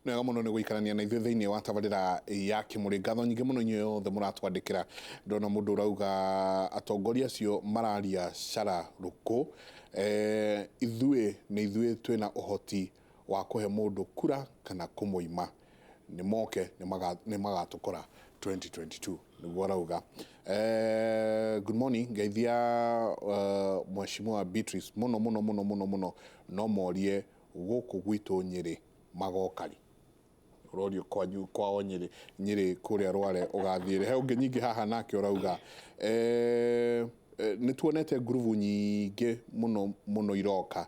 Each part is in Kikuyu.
Nĩ wega mũno nĩ gũikarania na ithuĩ thĩinĩ wa tabarĩra ya Kĩmũrĩ. Ngatho nyingĩ mũno inyuĩ othe mũratwandĩkĩra. Ndona mũndũ ũrauga atongoria acio mararia cara rũkũ. Ithuĩ nĩ ithuĩ twĩna ũhoti wa kũhe mũndũ kura kana kũmũima. Nĩ moke nĩ magatũkora 2022, nĩguo arauga. Good morning, ngeithia Mheshimiwa Beatrice mũno mũno mũno mũno mũno, no morie gũkũ gwitũ Nyĩrĩ magoka rĩ? Ũrorio kwanyu kwao Nyĩrĩ, Nyĩrĩ kũrĩa Rware ũgathiĩ rĩ? He ũngĩ nyingĩ haha nake ũrauga nĩ tuonete ngurubu nyingĩ mũno mũno iroka,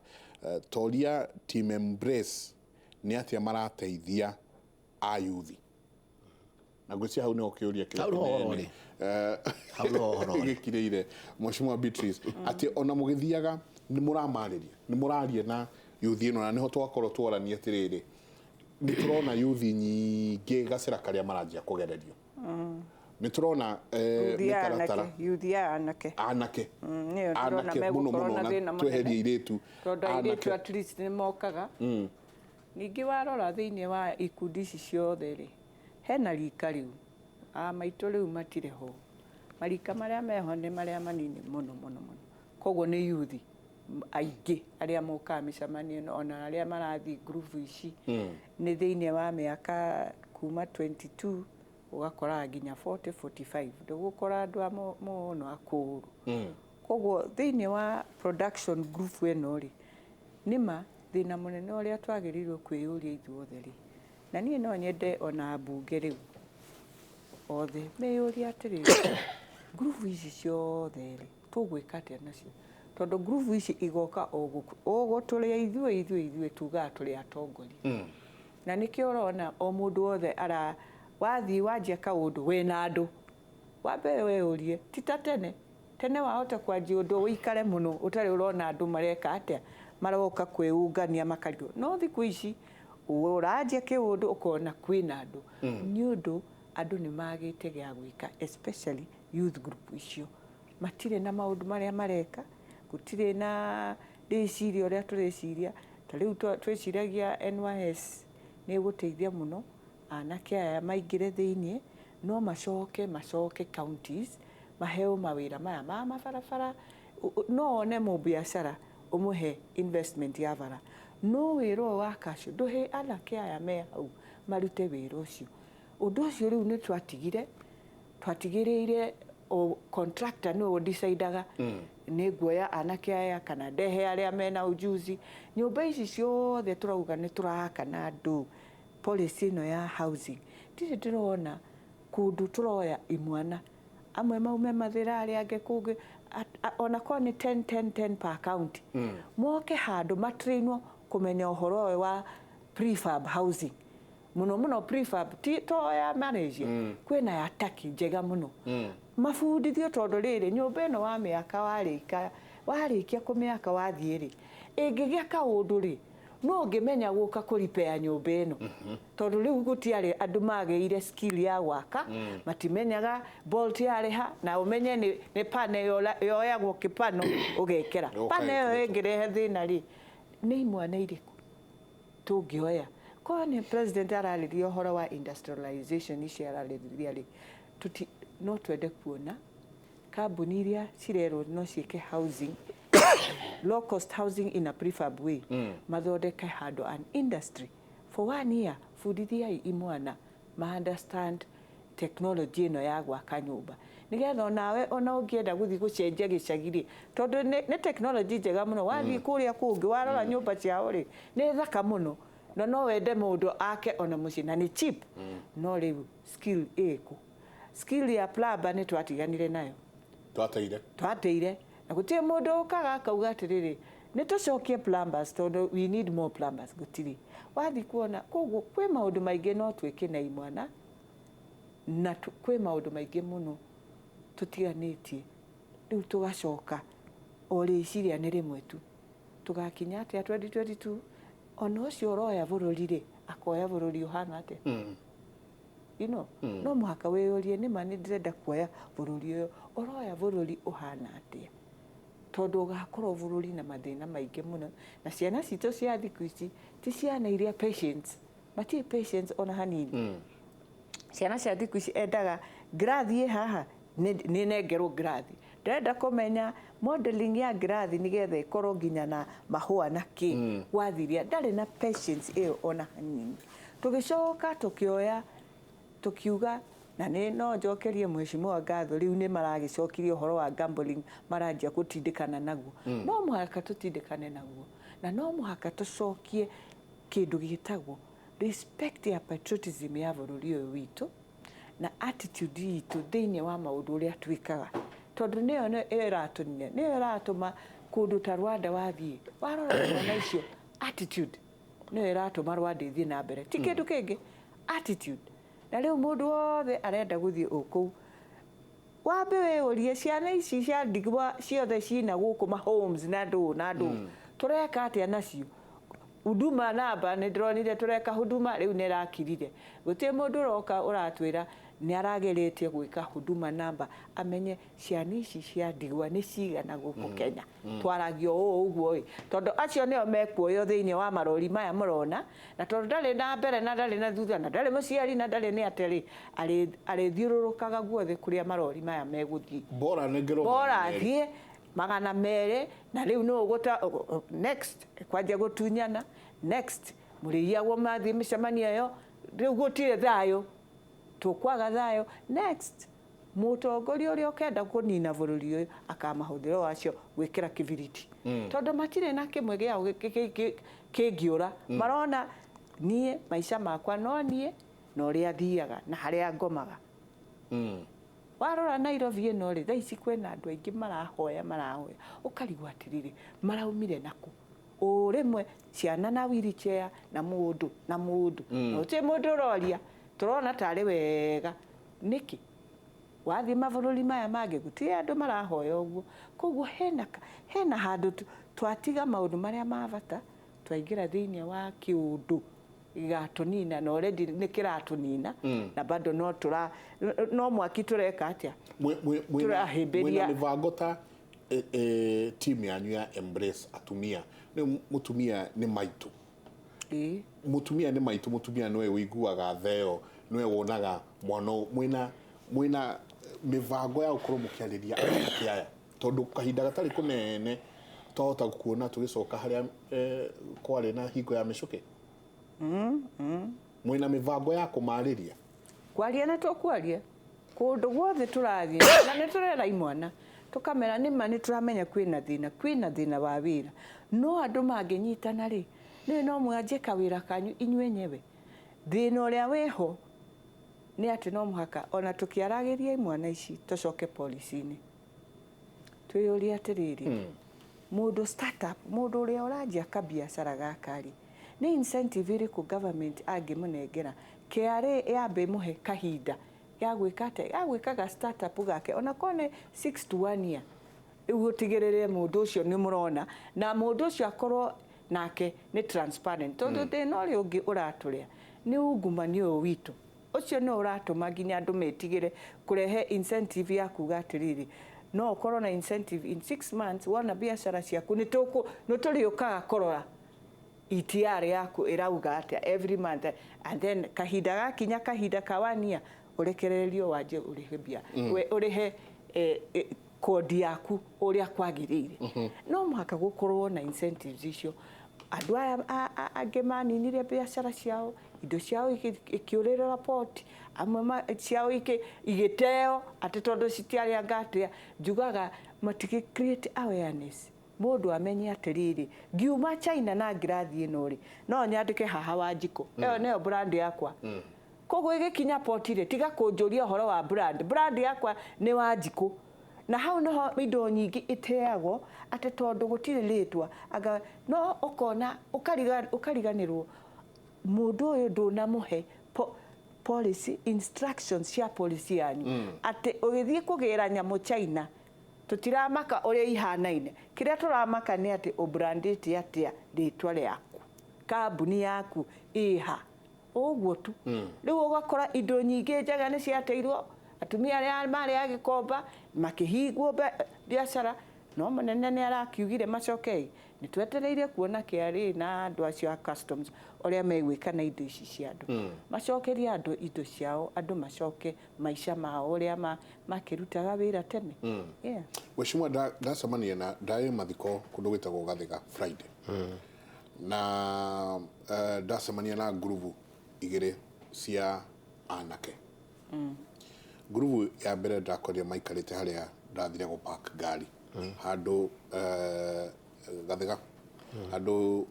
toria Team Embrace nĩ atĩa marateithia ayuthi? Na ngwĩciria hau nĩho kĩũria kĩrĩa Hau nĩho ũhoro kĩnene, ũrĩ. Hau nĩho ũhoro ũrĩ. gĩkirĩire Mheshimiwa Beatrice, atĩ ona mũgĩthiaga nĩ mũramarĩria, nĩ mũraria na yuthi ĩno, na nĩho twakorwo twarania atĩrĩrĩ, nĩ tũrona yuthi nyingĩ gacĩra karĩa maranjia kũgererio, nĩ tũrona Yuthi ya mĩtaratara anake, yuthi ya anake. Anake. Nĩyo ndĩrona anake mũno megũkorwo mũno na na thĩna mũnene. tweherie airĩtu. Tondũ airĩtu anake. At least nĩ mokaga. Ningĩ warora thĩinĩ wa ikundi ici ciothe rĩ, hena rika rĩu a maitũ rĩu matirĩ ho. Marika marĩa meho nĩ marĩa manini mũno mũno mũno. Koguo nĩ yuthi aingĩ arĩa mokaga mĩcemanio ĩno, ona arĩa marathiĩ ngurubu ici nĩ thĩinĩ wa mĩaka kuma 22 ũgakoraga nginya 40, 45, ndũgũkora andũ a mũno akũrũ. Koguo thĩinĩ wa production group ĩno rĩ, nĩma thĩna mũnene ũrĩa twagĩrĩirwo kwĩyũria ithuothe rĩ, na niĩ no nyende ona ambunge rĩu othe meyũrie atĩrĩrĩ, ngurubu ici ciothe rĩ, tũgwĩka atĩa nacio? Tondũ ngurubu ici igoka o gũtũrĩa ithuĩ ithuĩ ithuĩ tugaga tũrĩ atongoria. Na nĩkĩo ũrona o mũndũ wothe ara wathiĩ wanjia kaũndũ wĩna andũ, wambe wĩyũrie, ti ta tene. Tene wahota kwanjia ũndũ ũikare mũno ũtarĩ ũrona andũ mareka atĩa, maroka kwĩũngania makarigwo. No thikũ ici ũranjia kĩũndũ ũkona kwĩna andũ, nĩ ũndũ andũ nĩ magĩte gĩa gwĩka, especially youth group icio. Matirĩ na maũndũ marĩa mareka, gũtirĩ na rĩciria ũrĩa tũreciria. Ta rĩu twĩciragia NYS nĩ ĩgũteithia mũno anake aya maingĩre thĩiniĩ, no macoke macoke counties maheo mawĩra maya ma mabarabara. No one mũbiacara ũmũhe investment ya bara, no wĩra ũyũ wa cash ndũhe anake aya me hau marute wĩra ũcio. Ũndũ ũcio rĩu nĩ twatigire, twatigĩrĩire o contractor nĩwe ũdecidaga nĩ nguoya anake aya kana ndehe arĩa mena ujuzi. Nyũmba ici ciothe tũrauga nĩ tũraka na andũ, policy ĩno ya housing, ndirĩ ndĩrona kũndũ tũroya imwana amwe maume Mathĩra, arĩa angĩ kũngĩ, ona korwo nĩ 10 10 10 per county, moke handũ matrainwo kũmenya ũhoro ũyũ wa prefab housing, mũno mũno prefab ti to ya Malaysia, kwĩna ya Turkey njega mũno, mabundithio, tondũ rĩrĩ nyũmba ĩno wa mĩaka warĩka warĩkia kũmĩaka wathiĩ rĩ, ĩngĩgĩa kaũndũ rĩ, no ũngĩmenya gũka kũripea nyũmba ĩno, tondũ rĩu gũtiarĩ andũ magĩire skill ya gwaka, matimenyaga bolt yarĩha na ũmenye nĩ pane yoyagwo kĩpano ũgekĩra Ũka pane ĩyo ĩkĩrĩtwo. Ĩngĩrehe thĩna rĩ, nĩ imwana irĩkũ tũngĩoya? Korwo nĩ president ararĩria ũhoro wa industrialization ici ararĩrĩria rĩ, tuti no twende kuona kambuni iria cirerwo no ciĩke housing, low cost housing in a prefab way, mathondeke handũ an industry for one year, bundithiai imwana ma understand technology ĩno ya gwaka nyũmba, nĩgetha onawe ona ũngĩenda gũthiĩ gũcenjia gĩcagi rĩ, tondũ nĩ technology njega mũno. Wathiĩ kũrĩa kũngĩ warora nyũmba ciao rĩ, nĩ thaka mũno, na no wende mũndũ ake ona mũciĩ, na nĩ cheap. No rĩu skill ĩkũ? Skill ya plumber nĩ twatiganire nayo. Twateire. Twateire, na gũtirĩ mũndũ ũkaga akauga atĩrĩrĩ, nĩ tũcokie plumbers tondũ we need more plumbers. Gũtirĩ wathiĩ kuona. Koguo kwĩ maũndũ maingĩ no twĩke na imwana, na kwĩ maũndũ maingĩ mũno tũtiganĩtie. Rĩu tũgacoka o rĩciria nĩ rĩmwe tu, tũgakinya atĩa 2022? Ona ũcio ũroya bũrũri rĩ, akoya bũrũri ũhana atĩa? No mũhaka wĩyũrie, nĩma nĩ ndĩrenda kuoya bũrũri ũyũ? Ũroya bũrũri ũhana atĩa? Tondũ ũgakorwo bũrũri na mathĩna maingĩ mũno, na ciana citũ cia thikũ ici ti ciana iria patience. Matirĩ patience ona hanini. Ciana cia thikũ ici endaga ngirathi ĩ haha, nĩ nengerwo ngirathi, ndĩrenda kũmenya modeling ya ngirathi nĩgetha ĩkorwo nginya na mahũa na kĩ gwathiria. Ndarĩ na patience ĩyo ona hanini. Tũgĩcoka tũkĩoya, tũkiuga na nĩ no njokerie mheshimiwa ngatho, rĩu nĩ maragĩcokirie ũhoro wa gambling, maranjia gũtindĩkana naguo. No mũhaka tũtindĩkane naguo, na no mũhaka tũcokie kĩndũ gĩtagwo respect ya patriotism ya bũrũri ũyũ witũ na attitude itũ thĩinĩ wa maũndũ ũrĩa twĩkaga, tondũ nĩyo ĩratũnina, nĩyo ĩratũma kũndũ ta Rwanda wathiĩ warora ciana icio, attitude nĩyo ĩratũma Rwanda ĩthiĩ na mbere, ti kĩndũ kĩngĩ, attitude. Na rĩu mũndũ wothe arenda gũthiĩ o kũu, wambe wĩyũrie, ciana ici cia ndigwa ciothe cina gũkũ ma homes na ndũ na ndũ, tũreka atĩa nacio? Huduma namba nĩ ndĩronire tũreka huduma, rĩu nĩ ĩrakirire, gũtirĩ mũndũ ũroka ũratwĩra nĩ arageretie gwĩka huduma namba amenye ciana ici cia ndigwa nĩ cigana gũkũ Kenya. Twaragio ũũ ũguo ĩ, tondũ acio nĩo mekuoywo thĩinĩ wa marori maya mũrona, na tondũ ndarĩ na mbere na ndarĩ na thutha na ndarĩ mũciari na ndarĩ nĩ atĩrĩ, arĩthiũrũrũkaga guothe kũrĩa marori maya megũthiĩ. Bora nengerwo bora 200. Athiĩ 200, na rĩu nũ ũgũta next kwanjia gũtunyana, next mũrĩiyagwo mathiĩ mĩcemanio ĩyo, rĩu gũtirĩ thayũ, tũkwaga thayũ. Next mũtongoria ũrĩa ũkenda kũnina bũrũri ũyũ akamahũthĩra o acio gwĩkĩra kĩbiriti, tondũ matirĩ na kĩmwe gĩao kĩngĩũra. Marona niĩ maica makwa no niĩ na ũrĩa thiaga na harĩa ngomaga. Warora Nairobi ĩno rĩ, thaa ici kwĩna andũ aingĩ marahoya, marahoya, ũkarigwo atĩrĩrĩ, maraumire nakũ? O rĩmwe ciana na wheelchair na mũndũ na mũndũ, na gũtirĩ mũndũ ũroria, tũrona tarĩ wega nĩkĩ? Wathiĩ mabũrũri maya mangĩ gũtirĩ andũ marahoya ũguo. Koguo hena handũ twatiga maũndũ marĩa ma bata, twaingĩra thĩinĩ wa kĩũndũ gĩgatũnina, na already nĩ kĩratũnina, na bado no tũra no mwaki tũreka atĩa? Tũrahĩmbĩria. Mwĩna mĩbango ta team yanyu ya Embrace Atumia, nĩ mũtumia nĩ maitũ, mũtumia nĩ maitũ, mũtumia nĩwe ũiguaga theo, nĩwe wonaga mwana ũyũ. Mwĩna mĩbango ya gũkorwo mũkĩarĩria anake aya, tondũ kahinda gatarĩ kũnene twahota kuona tũgĩcoka harĩa kwarĩ na hingo ya mĩcũkĩ. Mwĩna mĩbango ya kũmarĩria? Kwaria na tũkwaria kũndũ guothe tũrathiĩ, na nĩ tũrera imwana tũkamera nĩma nĩ tũramenya kwĩna thĩna, kwĩna thĩna wa wĩra, no andũ mangĩnyitana rĩ, nĩ no mwanjie kawĩra kanyu inyuĩ enyewe. Thĩna ũrĩa wĩho nĩ atĩ no mũhaka ona tũkĩaragĩria imwana ici tũcoke policy-inĩ, twĩyũrie atĩrĩrĩ, mũndũ startup, mũndũ ũrĩa ũranjia kabiacara gaka rĩ, nĩ incentive ĩrĩkũ government angĩmũnengera? KRA yambe ĩmũhe kahinda ya gwĩka atĩa, ya gwĩka ga startup gake, ona korwo nĩ 6 to 1 year, rĩu ũtigĩrĩre mũndũ ũcio nĩ mũrona, na mũndũ ũcio akorwo nake nĩ transparent, tondũ thĩna ũrĩa ũngĩ ũratũrĩa nĩ ungumania ũyũ witũ. Ũcio nĩ ũratũma nginya andũ metigĩre kũrehe incentive ya kuga atĩrĩrĩ, no ũkorwo na incentive in 6 months wona biacara ciaku nĩ tũrĩũkaga kũrora ETR yaku ĩrauga atĩa every month, and then kahinda gakinya, kahinda ka 1 year, ũrekererio wanjie ũrĩhe mbia, ũrĩhe kodi yaku ũrĩa kwagĩrĩire. No mũhaka gũkorwo na incentives icio. Andũ aya angĩ maninire biacara ciao, indo ciao ikĩũrĩra port, amwe ciao igĩteo atĩ tondũ citiarĩ anga atĩa. Njugaga matigĩ create awareness, mũndũ amenye atĩrĩrĩ, ngiuma China na ngirathi ĩno rĩ, no nyandĩke haha Wanjikũ, ĩyo nĩyo brand yakwa. Koguo ĩgĩkinya port rĩ, tiga kũnjũria ũhoro wa brand, brand yakwa nĩ Wanjikũ. Na hau niho indo nyingĩ iteagwo atĩ tondũ gũtirĩ rĩtwa, anga no ũkona ũkariganĩrwo mũndũ ũyũ ndũnamũhe policy instructions cia policy yanyu, atĩ ũgĩthiĩ kũgĩra nyamũ China tũtiramaka ũrĩa ihanaine, kĩrĩa tũramaka nĩ atĩ ũbrandĩte atĩa rĩtwa rĩaku, kambuni yaku ĩha, ũguo tu. Rĩu ũgakora indo nyingĩ njega nĩ ciateirwo, atumia arĩa marĩ a Gĩkomba makĩhingwo biacara, no mũnene nĩ arakiugire macokei. Nĩ twetereire kuona KRA na andũ acio a customs ũrĩa megwĩka na indo ici cia andũ. Macokerie andũ indo ciao, andũ macoke maica mao ũrĩa makĩrutaga wĩra tene. Yeah. Mheshimiwa, ndacemania na ndaĩ mathiko kũndũ gwĩtagwo Gathiga Friday. Na ndacemania na ngurubu igĩrĩ cia anake. Ngurubu ya mbere ndakorire maikarĩte harĩa ndathire gũpark ngari handũ Gathiga handũ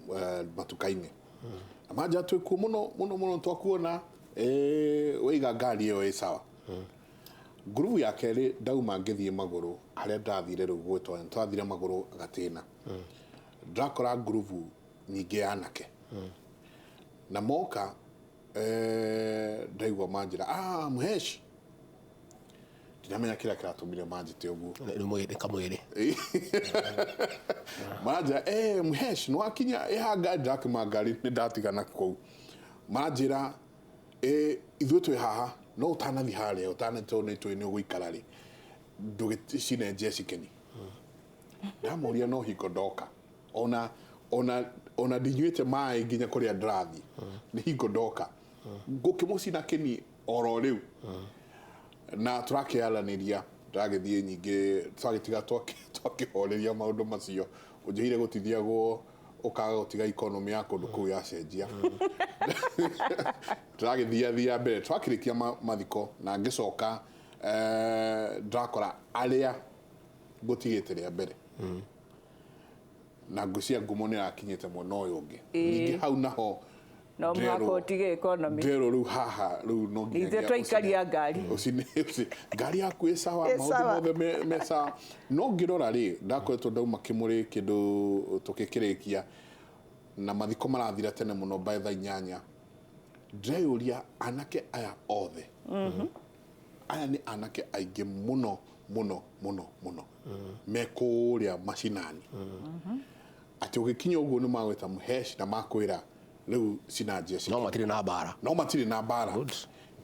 matuka-inĩ. Na manja twĩkuo mũno mũno mũno twakuona waiga ngari ĩyo ĩ sawa. Ngurubu ya kerĩ ndauma ngĩthiĩ magũrũ harĩa ndathire rĩu gwĩtwo twathire magũrũ Gatĩna. Ndakora ngurubu nyingĩ ya anake. Na moka ndaigua manjĩra Mhesh. Ndinamenya kĩrĩa kĩratũmire manjĩte ũguo. Nĩ kamwĩrĩ. Manja Mhesh nĩwakinya ĩha ngari ndakĩma ngari nĩ ndatigana kũu. Manjĩra ithuĩ twĩ haha no ũtanathiĩ harĩa ũtanatũ nĩ tũĩ nĩ ũgũikara rĩ ndũgĩcine njeci keni. Ndamũria no hingo ndoka ona ona ona ndinyuĩte maĩ nginya kũrĩa ndĩrathiĩ nĩ hingo ndoka ngũkĩmũcina keni oro rĩu. Na tũrakĩaranĩria ndagĩthiĩ nyingĩ twagĩtiga twakĩhoreria maũndũ macio ũnjĩire gũtithiagwo ũkaga gũtiga economy ya kũndũ kũu yacenjia. Tũragĩthiathia mbere twakĩrĩkia mathiko na ngĩcoka ndakora arĩa ngũtigĩte rĩa mbere na ngũcia ngumo nĩ rakinyĩte mwena ũyũ ũngĩ. Ningĩ hau naho no mũhaka ũtige economy ndĩrwo rĩu haha rĩu no nginya ithuĩ twaikaria ngari ngari yaku ĩ sawa maũndũ mothe me sawa. No ngĩrora rĩ ndakoretwo ndauma Kĩmũrĩ kĩndũ tũkĩkĩrĩkia na mathiko marathira tene mũno by thaa 8. Ndĩreyũria anake aya othe aya nĩ anake aingĩ mũno mũno mũno mũno me kũrĩa macinani. Atĩ ũgĩkinya ũguo nĩ magwĩta Mhesh na makwĩra rĩu cina njeci no matirĩ na mbara. No matirĩ na mbara.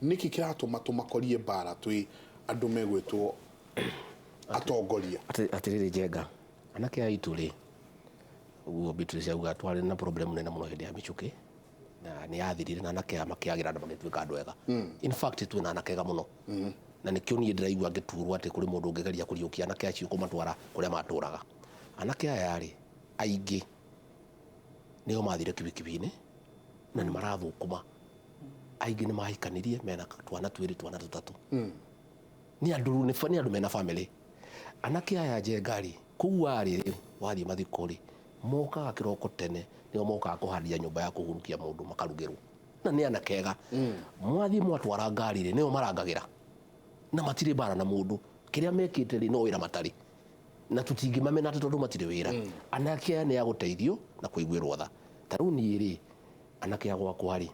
Nĩkĩ kĩratũma tũmakorie mbara twĩ andũ megwĩtwo atongoria? Atĩrĩrĩ Njenga, anake aya aitũ rĩ ũguo Beatrice auga twarĩ na problem nene mũno hĩndĩ ya mĩcũkĩ na nĩ yathirire na anake aya makĩagĩra na magĩtuĩka andũ ega. In fact twĩna anake ega mũno. Na nĩkĩo niĩ ndĩraigua ngĩturwo atĩ kũrĩ mũndũ ũngĩgeria kũriũkia anake acio kũmatwara kũrĩa matũraga. Anake aya rĩ aingĩ nĩo mathire kibikibi-inĩ na nĩ marathũkũma. Aingĩ nĩ mahikanirie mena twana twĩrĩ twana tũtatũ. Nĩ andũ nĩ andũ mena family. Anake aya Njenga rĩ kũu warĩ wathiĩ mathiko rĩ mokaga kĩroko tene nĩo mokaga kũhandia nyũmba ya kũhurukia mũndũ makarugĩrwo. Na nĩ anake ega. Mwathiĩ mwatwara ngari rĩ nĩo marangagĩra na matirĩ mbara na mũndũ. Kĩrĩa mekĩte rĩ no wĩra matarĩ na tũtingĩmamena atĩ tondũ matirĩ wĩra. Anake aya nĩ a gũteithio na kũiguĩrwo tha. Ta rĩu niĩ rĩ anake a gwakwa rĩ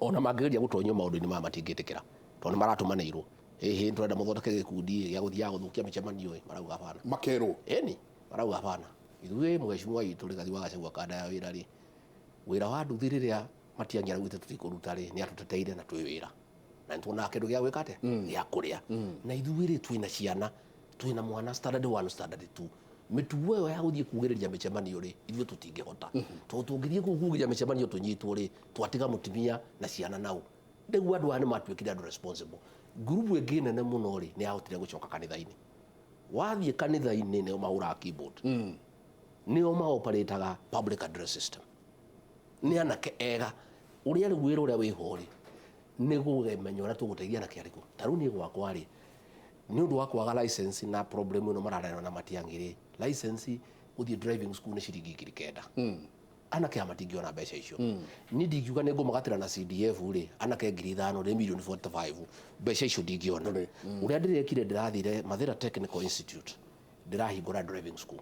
ona mangĩgeria gũtonyio maũndũ-inĩ maya matingĩtĩkĩra tondũ nĩ maratũmanĩirwo. Ĩhĩ tũrenda mũthondeke gĩkundi gĩa gũthiaga gũthũkia mĩcemanio ĩ marauga hapana. Makerwo. Ĩni marauga hapana. Ithuĩ mheshimiwa witũ Rigathi wa Gachagua kanda ya wĩra rĩ wĩra wa nduthi rĩrĩa Matiang'i araugĩte tũtikũruta rĩ nĩ atũteteire na twĩ wĩra. Na nĩtuonaga kĩndũ gĩa gwĩka atĩa gĩa kũrĩa. Na ithuĩ rĩ twĩna ciana twĩna mwana standard 1 standard 2. Mĩtugo ĩyo ya gũthiĩ kugĩrĩria mĩcemanio rĩ ithuĩ tũtingĩhota. Tondũ tũngĩthiĩ kũu kugĩrĩria mĩcemanio tũnyitwo rĩ twatiga mũtumia na ciana nao. Rĩu andũ aya nĩ matuĩkire andũ responsible. Ngurubu ĩngĩ nene mũno rĩ nĩ yahotire gũcoka kanitha-inĩ. Wathiĩ kanitha-inĩ nĩo mahũraga keyboard. Nĩo maoperataga public address system. Nĩ anake ega. Ũrĩa rĩu wĩra ũrĩa wĩho rĩ nĩ gũgemenya ũrĩa tũgũteithia anake arĩkũ. Ta rĩu niĩ gwakwa rĩ nĩ ũndũ wa kwaga license na problem ĩno mararerwo na Matiang'i rĩ license gũthiĩ driving school nĩ ciringi 9,000. Anake aya matingĩona mbeca icio. Niĩ ndingiuga nĩ ngũmagatĩra na CDF rĩ anake 5,000 rĩ milioni 45 mbeca icio ndingĩona. Ũrĩa ndĩrekire ndĩrathire Mathira Technical Institute ndĩrahingũra driving school.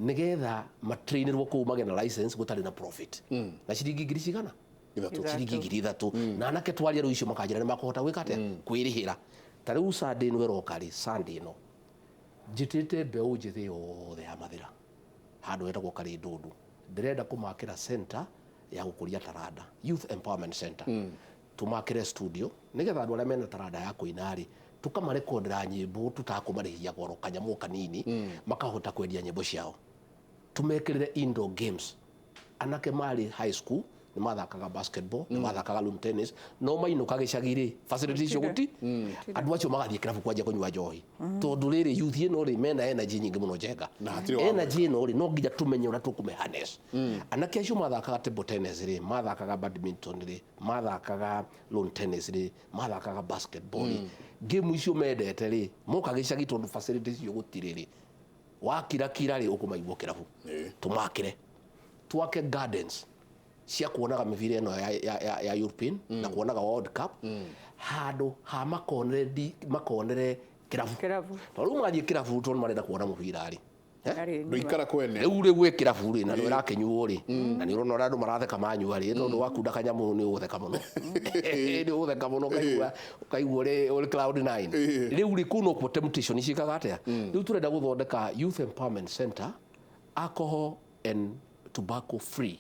Nĩgetha matrainĩrwo kũu magĩe na license gũtarĩ na profit. Na ciringi ngiri cigana? Ciringi 3,000. Na anake twaria rĩu icio makanjĩra nĩ makũhota gwĩka atĩa? Kwĩrĩhĩra. Ta rĩu Sunday ĩno ĩroka rĩ Sunday ĩno njĩtĩte mbeũ njĩthĩ yothe ya Mathira handũ hetagwo Karĩndũndũ. Ndĩrenda kũmakĩra center ya gũkũria taranda, Youth Empowerment Center. Tũmakĩre studio nĩgetha andũ arĩa mena taranda ya kũina rĩ tũkamarekondera nyĩmbo tũtakũmarĩhia goro kanyamũ kanini makahota kwendia nyĩmbo ciao. Tũmekĩrĩre indoor games. Anake marĩ high school nĩ mathakaga basketball, nĩ mathakaga lawn tennis, no mainũka gĩcagi rĩ, facility icio gũti, andũ acio magathiĩ kĩrabu kwanjia kũnyua njohi, tondũ rĩrĩ youth ĩno rĩ mena energy nyingĩ mũno njenga. Na hatirĩ wa Energy ĩno rĩ, no nginya tũmenye ũrĩa tũkũmĩ harness. Anake acio mathakaga table tennis rĩ, mathakaga badminton rĩ, mathakaga lawn tennis rĩ, mathakaga basketball rĩ, game icio mendete rĩ, moka gĩcagi tondũ facility icio gũtirĩ rĩ, wakirakira rĩ, ũkũmaigua kĩrabu. Tũmakĩre, twake gardens cia kuonaga mĩbira ĩno ya European na kuonaga World Cup, handũ ha makonere makonere kĩrabu. Kĩrabu. Tondũ rĩu mathiĩ kĩrabu tondũ marenda kuona mũbira rĩ, eh? Arĩ Ndũikara kwene. Rĩu rĩ gwĩ kĩrabu rĩ, na nĩ ũrakĩnyuo rĩ, na nĩ ũrona ũrĩa andũ maratheka manyua rĩ, tondũ wakunda kanyamũ nĩ ũgũtheka mũno, nĩ ũgũtheka mũno, ũkaigua ũrĩ cloud nine. Rĩu rĩ, kũu nokuo temptation ciĩkaga atĩa. Rĩu tũrenda gũthondeka youth empowerment center, alcohol and tobacco free,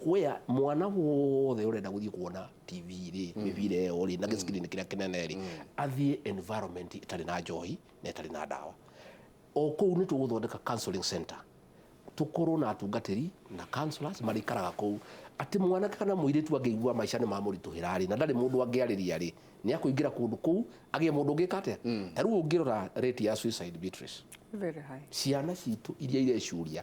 where mwana wothe ũrenda gũthiĩ kuona TV rĩ, mĩbira ĩyo rĩ, na gĩscreen kĩrĩa kĩnene rĩ, athiĩ environment ĩtarĩ na njohi na ĩtarĩ na ndawa. O kũu nĩ tũgũthondeka counseling center, tũkorwo na atungatĩri na counselors marĩikaraga kũu, atĩ mwanake kana mũirĩtu angĩigua maica nĩ mamũritũhĩra rĩ, na ndarĩ mũndũ angĩarĩria rĩ, nĩ akũingĩra kũndũ kũu agĩe mũndũ ũngĩka atĩa. Ta rĩu ũngĩrora rate ya suicide, Beatrice, Very high. Ciana citũ iria irecuria,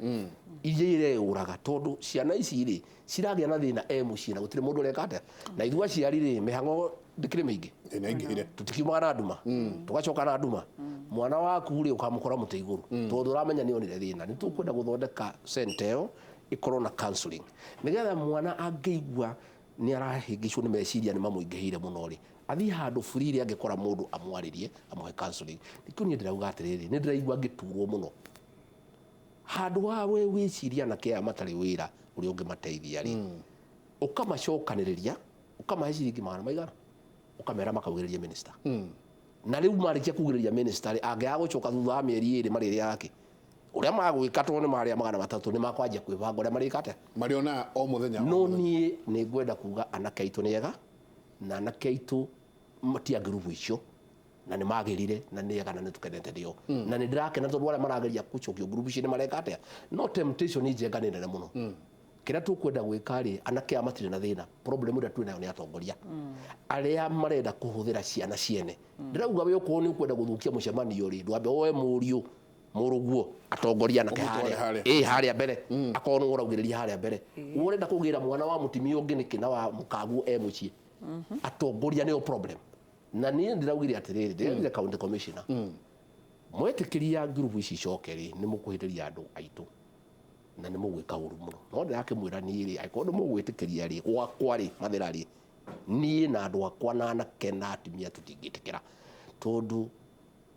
iria ireyũraga, tondũ ciana ici rĩ ciragĩa na thĩna e mũciĩ na gũtirĩ mũndũ ũreka atĩa, na ithuĩ aciari rĩ, mĩhang'o ndĩkĩrĩ mĩingĩ. Ĩna ingĩhire. Tũtikiumaga na nduma, tũgacoka na nduma. Mwana waku rĩ, ũkamũkora mũtĩ igũrũ tondũ ũramenya nĩ onire thĩna. Nĩ tũkwenda gũthondeka center ĩyo ĩkorwo na counseling, nĩgetha mwana angĩigua nĩ arahĩngĩcwo nĩ meciria, nĩ mamũingĩhĩire mũno rĩ, athiĩ handũ free rĩ, angĩkora mũndũ amwarĩrie, amũhe counseling. Nĩkĩo niĩ ndĩrauga atĩrĩrĩ, nĩ ndĩraigua ngĩturwo mũno handũ ha we wĩciria anake aya matarĩ wĩra ũrĩa ũngĩmateithia rĩ, ũkamacokanĩrĩria, ũkamahe ciringi magana maigana, ũkamera makaugĩrĩrie minister, na rĩu marĩkia kugĩrĩria minister rĩ, angĩaga gũcoka thutha wa mĩeri 2, marĩrĩa yake ũrĩa magwĩka, tondũ nĩ marĩa 300 nĩ makwanjia kwĩbanga ũrĩa marĩka atĩa. Marĩonaga o mũthenya, o No mũthenya. Niĩ nĩ ngwenda kuga anake aitũ nĩ ega, na anake aitũ matia ngurubu icio, na nĩ magĩrire na nĩ ega na nĩ tũkenete nĩo, na nĩ ndĩrakena tondũ arĩa marageria gũcokio ngurubu icio nĩ mareka atĩa, no temptation njenga nĩ nene mũno. Kĩrĩa tũkwenda gwĩka rĩ, anake aya matirĩ na thĩna. Problem ĩrĩa twĩ nayo nĩ atongoria arĩa marenda kũhũthĩra ciana ciene. Ndĩrauga we okorwo nĩ ũkwenda gũthũkia mũcemanio rĩ, ndwambe woe mũriũ mũrũguo atongoria anake Ũmũtware harĩa harĩa. Ĩ harĩa mbere, akorwo nĩ ũraugĩrĩria harĩa mbere. Ũrenda kũgĩra mwana wa mũtumia ũngĩ nĩkĩ na wa mũkaguo e mũciĩ? Atongoria nĩo problem. Na niĩ ndĩraugire atĩrĩrĩ, ndĩrerire county commissioner, mwetĩkĩria ngurubu ici icoke rĩ, nĩ mũkũhĩtĩria andũ aitũ na nĩ mũgwĩka ũru mũno. No ndĩrakĩmwĩra niĩ rĩ, angĩkorwo nĩ mũgwĩtĩkĩria rĩ, gwakwa rĩ, mathĩra rĩ, niĩ na andũ akwa na anake na atumia tũtingĩtĩkĩra, tondũ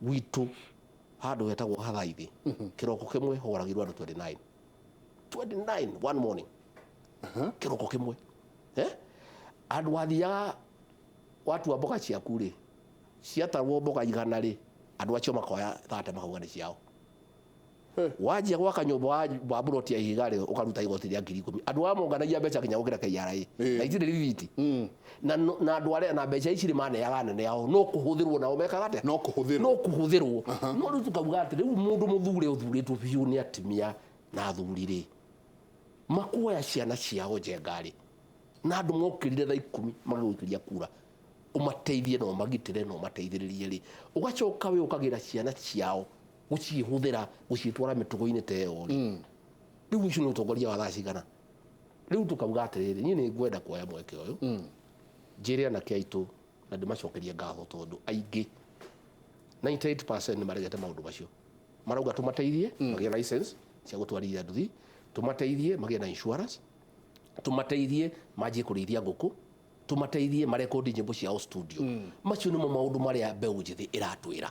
gwitũ handũ hetagwo Hathaithi, kĩroko kĩmwe horagirwo andũ 29, 29 one morning, kĩroko kĩmwe, eh? Andũ athiaga watua mboga ciaku rĩ, ciatarwo mboga 100 rĩ, andũ acio makoya 30 makauga nĩ ciao. Wanjia gwaka nyũmba wa buroti ya ihiga rĩ, ũkaruta igoti rĩa 10,000. Andũ aya monganagia mbeca nginya gũkĩra KRA na itirĩ rithiti, na na andũ arĩa na mbeca ici rĩ, maneaga anene ao, no kũhũthĩrwo nao mekaga atĩa? No kũhũthĩrwo. No kũhũthĩrwo. No rĩu tũkauga atĩ rĩu mũndũ mũthure ũthurĩtwo biũ nĩ atumia na athuri rĩ, makuoya ciana ciao njenga rĩ, na andũ mokĩrire thaa 10 magĩgũikĩria kura, ũmateithie na ũmagitĩre na ũmateithĩrĩrie rĩ, ũgacoka we ũkagĩra ciana ciao gũciĩhũthĩra gũciĩtwara mĩtugo-inĩ ta ĩyo rĩ, rĩu ũcio nĩ ũtongoria wa thaa cigana? Rĩu tũkauga atĩrĩrĩ, niĩ nĩ ngwenda kuoya mweke ũyũ njĩre anake aitũ na ndĩmacokerie ngatho, tondũ aingĩ 98% nĩ maregete maũndũ macio. Marauga tũmateithie magĩe license cia gũtwarithia nduthi, tũmateithie magĩe na insurance, tũmateithie manjie kũrĩithia ngũkũ, tũmateithie marekondi nyĩmbo ciao studio. Macio nĩmo maũndũ marĩa mbeũ njĩthĩ ĩratwĩra.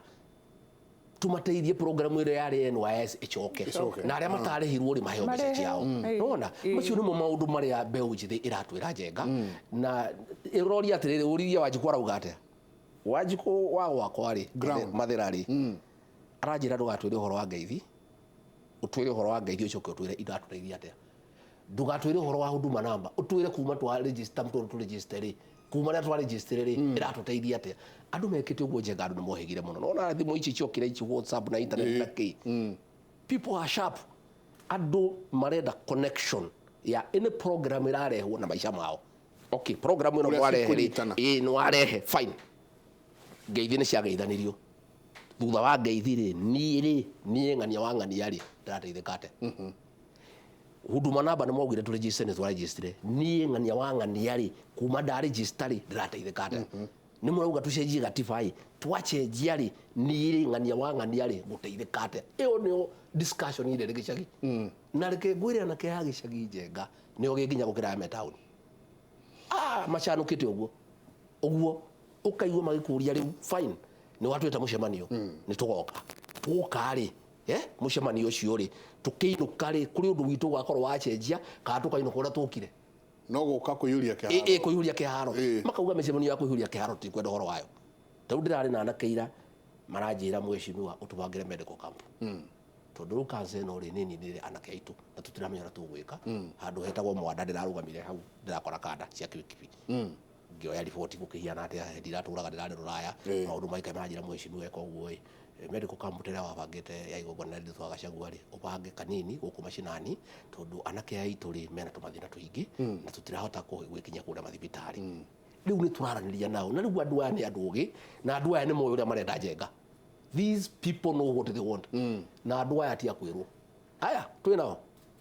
Tũmateithie programu ĩrĩa yarĩ NYS ĩcoke, Ĩcoke. Na arĩa matarĩhirwo rĩ, maheo mbeca Marĩheo. ciao. Nona macio nĩmo maũndũ marĩa mbeũ njĩthĩ ĩratwĩra njenga. Na ĩroria atĩrĩrĩ, ũririe Wanjikũ arauga atĩa? Wanjikũ wa gwakwa rĩ, Ground. Mathĩra rĩ, aranjĩra ndũgatwĩre ũhoro wa ngeithi, ũtwĩre ũhoro wa ngeithi ũcoke ũtwĩre iratũteithia atĩa. Ndũgatwĩre ũhoro wa huduma namba, ũtwĩre kuma twa register, tondũ tũ register rĩ, kuma rĩrĩa twa register rĩ, ĩratũteithia atĩa. Andũ mekĩte ũguo njenga, andũ nĩ mohĩgire mũno. Nona thimũ ici ciokire ici, WhatsApp na internet na kĩ, people are sharp. Andũ marenda connection ya any program ĩrarehwo na maica mao. Okay, program ĩno Ũrĩa mwarehe rĩ, cikũnyitana. ĩĩ nĩ warehe, fine. Ngeithi nĩ ciageithanirio. Thutha wa ngeithi rĩ, niĩ rĩ, niĩ ng'ania wa ng'ania rĩ, ndĩrateithĩka atĩa? Huduma namba nĩ mwaugire tũ register, nĩ twaregistire. Niĩ ng'ania wa ng'ania rĩ, kuma nda register rĩ, ndĩrateithĩka atĩa? Nĩ mũrauga tũcenjie gatiba ĩ, twacenjia rĩ, niĩ rĩ, ng'ania wa ng'ania rĩ, ngũteithĩka atĩa? Ĩyo nĩyo discussion ĩrĩa ĩrĩ gĩcagi. Na reke ngwĩre anake a gĩcagi Njenga nĩo gĩ nginya gũkĩra aya me taũni. Ah, macanũkĩte ũguo ũguo, ũkaigua magĩkũria rĩu, fine, nĩ watwĩta mũcemanio, nĩ tũgoka. Twoka rĩ, mũcemanio ũcio rĩ, tũkĩinũka rĩ, kũrĩ ũndũ witũ ũgakorwo wacenjia kana tũkainũka ũrĩa tũkire? No gũka kũiyũria kĩharo. Ĩ kũiyũria kĩharo. Ĩ. Makauga mĩcemanio ya kũiyũria kĩharo tutikwenda ũhoro wayo. Ta rĩu ndĩrarĩ na anake ira maranjĩra, mheshimiwa, ũtũbangĩre medical camp, tondũ rĩu cancer ĩno rĩ, nĩ ninĩre anake aitũ na tũtiramenya ũrĩa tũgwĩka. Handũ hetagwo Mwanda ndĩrarũgamire hau, ndĩrakora kanda cia kibikibi, ngĩoya riboti gũkĩhiana atĩa hĩndĩ iratũraga ndĩrarĩ rũraya. Ĩ. Maũndũ maikae maranjĩra, mheshimiwa, eka ũguo ĩ, medical camp ĩrĩa wabangĩte ya igongona rĩrĩ twa Gachagua rĩ, ũbange kanini gũkũ macinani, tondũ anake aitũ rĩ, mena tũmathĩna tũingĩ na tũtirahota gwĩkinyia kũrĩa mathibitarĩ. Rĩu nĩ tũraranĩria nao, na rĩu andũ aya nĩ andũ ũgĩ, na andũ aya nĩ moĩ ũrĩa marenda Njenga. These people know what they want, na andũ aya ti a kwĩrwo. Aya twĩ nao,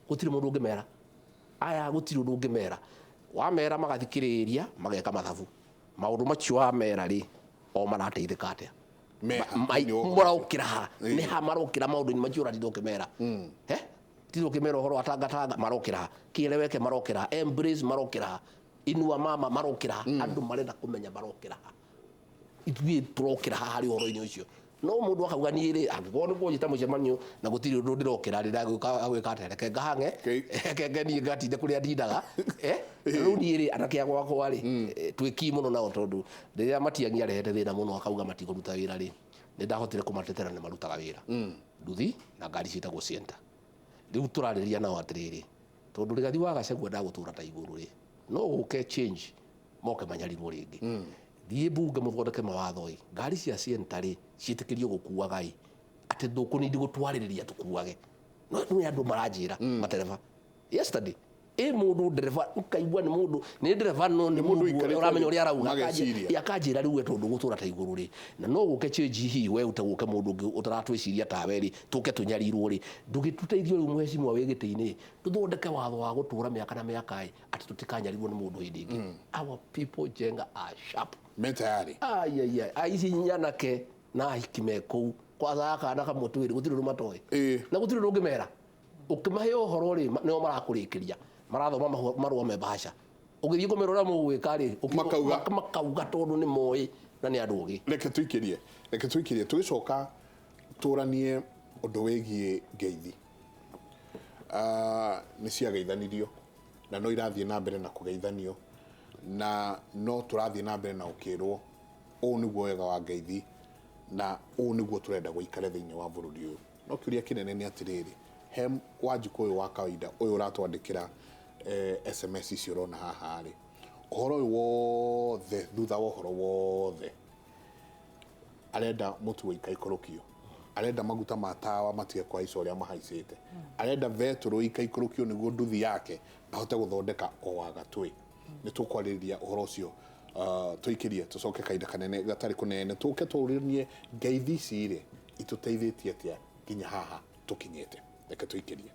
gũtirĩ mũndũ ũngĩmera. Aya gũtirĩ ũndũ ũngĩmera. Wamera magathikĩrĩria, mageka mathabu. Maũndũ macio wamera rĩ, o marateithĩka atĩa? Meha, thĩinĩ wa ũhoro ũcio. Marokĩra ha? Nĩ ha marokĩra maũndũ-inĩ macio ũratinda ũkĩmera? Tinda ũkĩmera ũhoro wa tangatanga, marokĩra ha? Kĩeleweke, marokĩra ha? Embrace, marokĩra ha? Inua mama, marokĩra ha? Andũ marenda kũmenya marokĩra ha. Ithuĩ tũrokĩra ha harĩ ũhoro-inĩ ũcio? No mũndũ akauga, niĩ rĩ, angĩkorwo nĩ kũnjĩta mũcemanio na gũtirĩ ũndũ ndĩrokĩra rĩ, ndagwĩka agwĩka atĩa? Reke ngahange, reke ngeniĩ ngatinde kũrĩa ndindaga. Rĩu niĩ rĩ, anake a gwakwa rĩ, twĩ kii mũno nao, tondũ rĩrĩa Matiang'i arehete thĩna mũno akauga matikũruta wĩra rĩ, nĩ ndahotire kũmatetera nĩ marutaga wĩra, nduthi na ngari ciĩtagwo Sienta. Rĩu tũrarĩria nao atĩrĩrĩ, tondũ Rigathi wa Gachagua ndagũtũra ta igũrũ rĩ, no gũke change moke manyarirwo rĩngĩ. Thiĩ mbunge mũthondeke mawatho ĩ, ngari cia Sienta rĩ, ciĩtĩkĩrio gũkuaga ĩ, atĩ ndũkũnindi gũtwarĩrĩria tũkuage. No nĩ andũ maranjĩra matereba yesterday ĩ, mũndũ ndereba, ũkaigua nĩ mũndũ nĩ ndereba, no nĩ mũndũ mũndũ ũikarĩte ũramenya ũrĩa arauga. Mageciria. Akanjĩra rĩu we, tondũ gũtũra ta igũrũ rĩ, na no gũke change, hihi we ute gũke mũndũ ũngĩ ũtaratwĩciria tawe rĩ, tũke tũnyarirwo rĩ, ndũgĩtũteithie rĩu mheshimiwa wĩ gĩtĩ-inĩ, tũthondeke watho wa gũtũra mĩaka na mĩaka ĩ, atĩ tũtikanyarirwo nĩ mũndũ hĩndĩ ĩngĩ. Our people, Njenga, are sharp. Me tayari. Ai, ici nyanake na ahiki me kũu kwanza, kana kamwe twĩrĩ, gũtirĩ ũndũ matoĩ. Na gũtirĩ ũndũ ũngĩmera. Ũkĩmahe ũhoro rĩ, nĩo marakũrĩkĩria, marathoma marũa me bahasha. Ũgĩthiĩ kũmera ũrĩa mũgwĩka rĩ, Makauga. Makauga tondũ nĩ moĩ na nĩ andũ ogĩ. Reke tũikĩrie tũgĩcoka tũranie ũndũ wĩgiĩ ngeithi. Ah, nĩ ciageithanirio na no irathiĩ na mbere na kũgeithanio, na no tũrathiĩ na mbere na gũkĩrwo ũũ nĩguo wega wa ngeithi na ũũ nĩguo tũrenda gũikare thĩinĩ wa bũrũri ũyũ. No kĩũria kĩnene nĩ atĩrĩrĩ, he Wanjikũ ũyũ wa kawaida ũyũ ũratwandĩkĩra SMS icio ũrona haha rĩ, ũhoro ũyũ wothe, thutha wa ũhoro wothe, arenda mũtu wa ikaikũrũkio, arenda maguta ma tawa matige kũhaica ũrĩa mahaicĩte, arenda betũrũ ikaikũrũkio nĩguo nduthi yake ahote gũthondeka o wa gatwĩ. Nĩ tũkwarĩrĩria ũhoro ũcio, tũikĩrie, tũcoke kahinda kanene gatarĩ kũnene, tũke tũranie ngeithi ici rĩ, itũteithĩtie atĩa nginya haha tũkinyĩte. Reke tũikĩrie.